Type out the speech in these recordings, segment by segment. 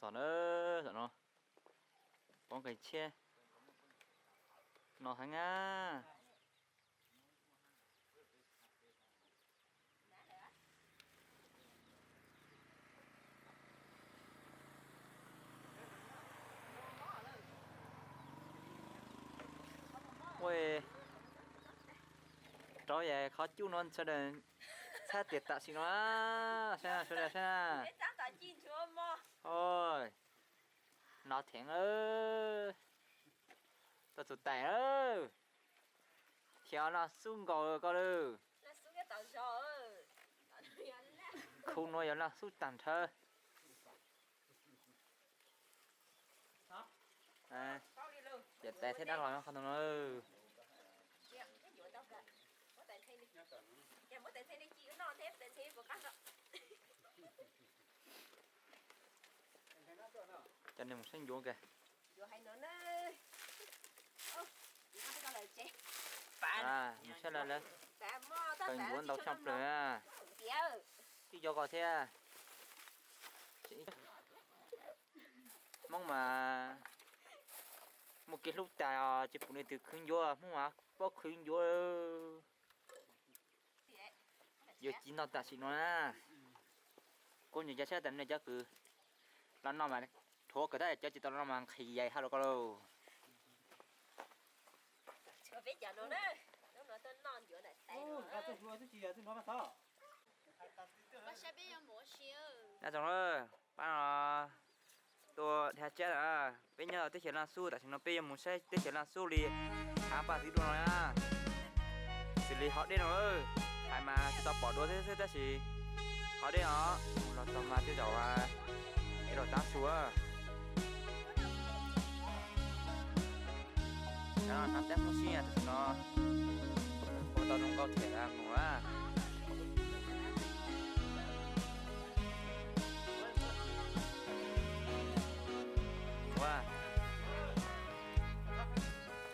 Tom na, tom no, poob qe tshiab no heev na. Ua rau yam qhov cub no sawv daws txhab tias tam sim no, saib na sawv daws saib na. Oj, no theev lawm, tau tus tais lawm, thiab no xub nkaus koj lawm. Khu no yog no xub tag nrho. Yawm tais thiab dab laug nyob qhov ntawd no. Cov neeg mus saib ncuav kiag. Mus saib lawv, lawv kawg ncuav ntau tshaj plaws na. Ib co ko thiab. Hmoob mas muaj kev hlub tas os, tsis pum nws twg khwv ncuav, Hmoob mas paub khwv ncuav. Yuav ci noj tam sim no na. Kuv nyiam cov saib tas nej cov kws los noj mas dhuav kawg, tab cov tsis tau los noj mas nqhis yaig hab rau koj lauj. Nyob zoo, pab no tuaj dhia tsab na, peb nyob teb chaws Laj Xub, tam sim no peb yuav mus saib teb chaws Laj Xub li haav paj txiv dua no na. Xws li hov dej no, hais mas tsis tau pom dua thiab tab sis hov dej os, los txog mas tej zaum es los tav su. Hnav peb Hmoob sib tam sim no ua tau zoo nkauj thiab mus a. Ua,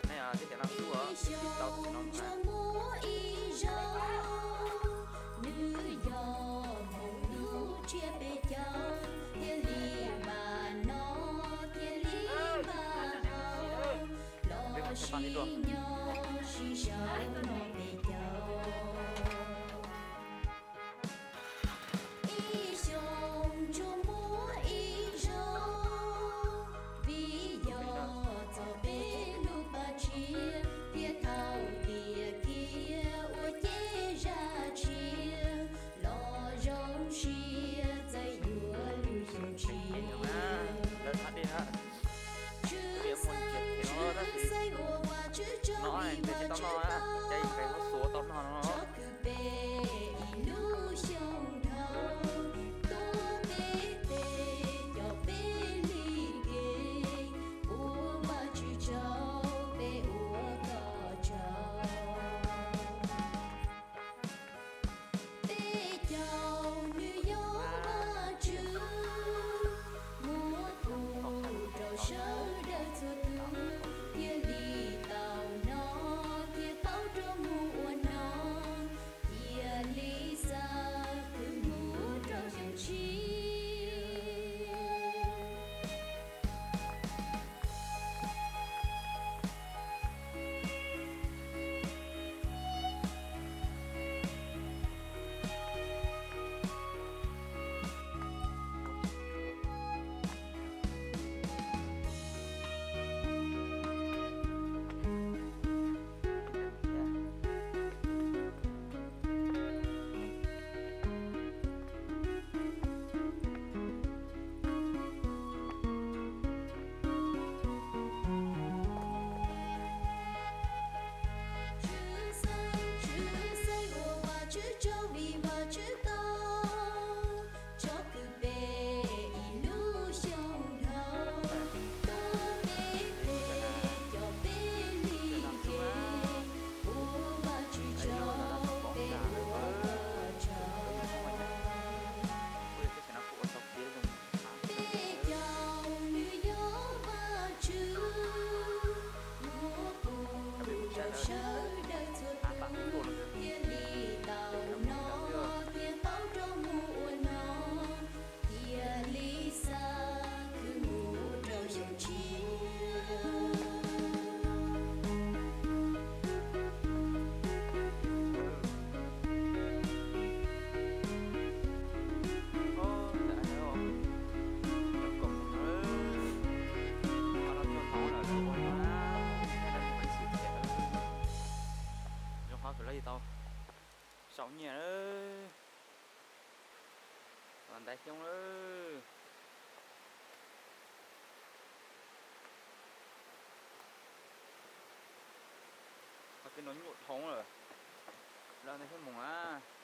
nej teb chaws Laj Xub os, tau tam sim no mus a. Nws yog hmoov lub tsiab peb caug, thiaj li npaj noj thiaj li npaj haus, los sib nyob sib sau no peb caug. Ib xyoo tsuas muaj ib zaug, vim yog txog peb lub paj tshiab, thiaj thaum tiam kiag ua ciaj zaj tshiab, los zoo siab txawm yuav lub xyoo tshiab. Tshwj xeeb tshwj xeeb ua Vajtswv tsaug vim Vajtswv pab. Ntaiv xyoob lawm. Qhov kev no nyuaj dhau lawm. Los ntawd thiaj mus na.